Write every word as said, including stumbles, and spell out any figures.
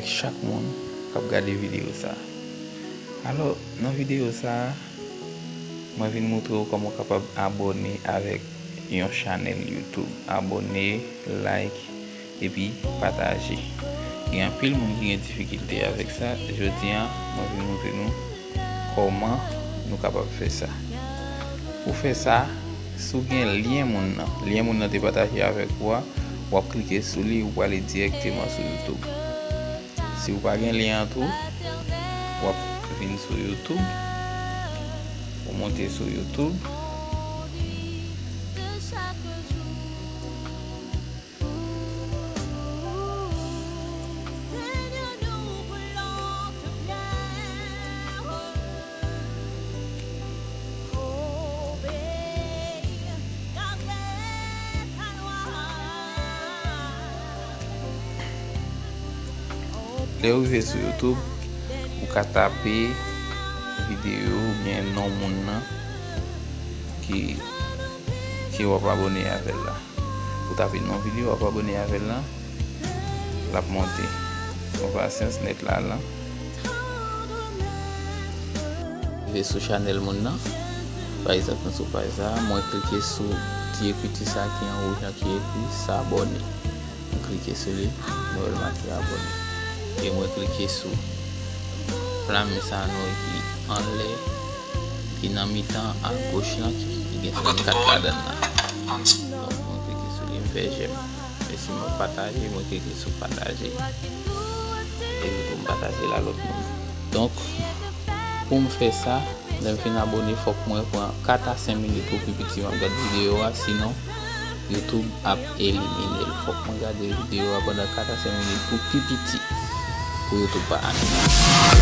Chak moun k ap gade videyo sa. Alò, nan videyo sa, mwen vin montre w kòman w kapab abòne avèk yon chanèl YouTube. Abòne, like, epi pataje. Gen anpil moun ki gen difikilte avèk sa. Jodi a, mwen vin montre nou kòman nou kapab fè sa. Pou fè sa, si w gen lyen moun nan, lyen moun nan te pataje avèk ou a, w ap klike sou li, ou prale dirèkteman sou YouTube. Si w pa gen lyen an tou, w ap vin sou YouTube, ou monte sou YouTube. Lè w rive sou YouTube, ou ka tape videyo oubyen non moun nan ki, ki w ap abòne avè l la. Ou tape non videyo w ap abòne avè l lan, l ap monte. Pran pasyans, nèt la lan. Rive sou chanèl moun nan. Pa egzanp, nou sou paj sa, mwen klike sou ti ekriti sa ki an wouj lan ki ekri s'abonner. Mwen klike sou li, mwen wè l make abòne. E mwen klike sou flamme sa nou wè ki anlè, ki nan mitan agoch lan, ki, ki gen trannkat ladan l lan. Donk, mwen klike sou li, m fè jèm. E si mwen pataje, mwen klike sou pataje. Epi pou m pataje l a lòt moun. Donk, pou m fè sa, lè m fin abòne, fòk mwen pran kat a senk minit pou pi piti m ap gade videyo a, sinon YouTube ap elimine l. Fòk mwen gade videyo a pandan kat a senk minit pou pi piti, pou YouTube pa anile.